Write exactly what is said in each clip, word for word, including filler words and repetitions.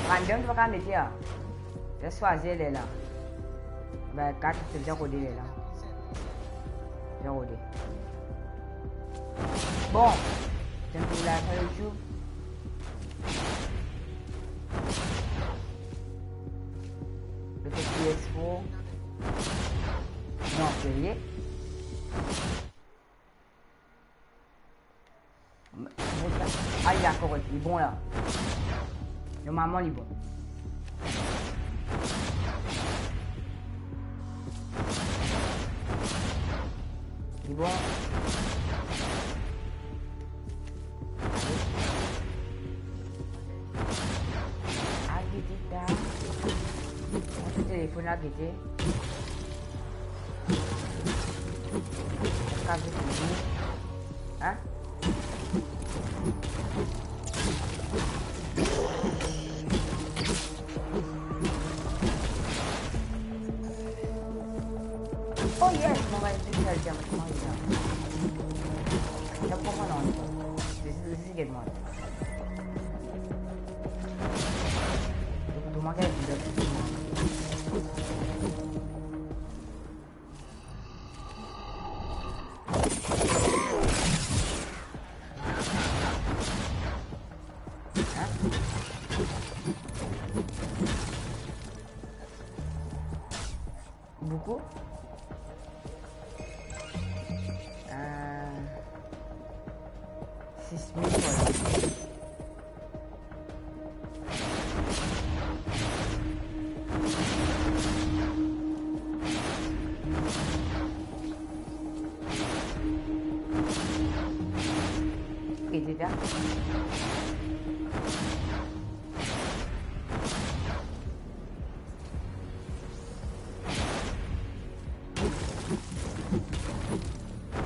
Random, to pa kav mete la. Zis swazir ler la. Be, kat, to bizin rode ler la. Bizin rode. Bon. Tann pou live YouTube. Le P S four. Non, serye. Ah, li dakor, li bon la. Normalman, li bon. Li bon. Al gete ta. Pran to telefonn la, gete. Kav fini. Hein? Oh yes, mo gagn tou sel diamond, kouma li la? Zis, zis get mwa. Donk, mo gagn tou sel diamond. Boukou? Euh, sis mil, vwala. Ede la.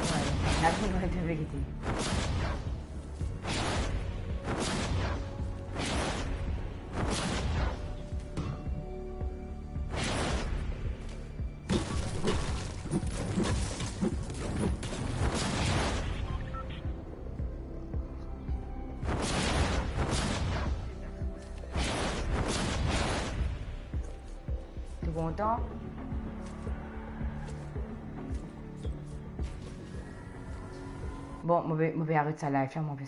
Vwala, la, nou ete verite. To kontan? Bon, mo pe, mo pe aret sa live la, mo pe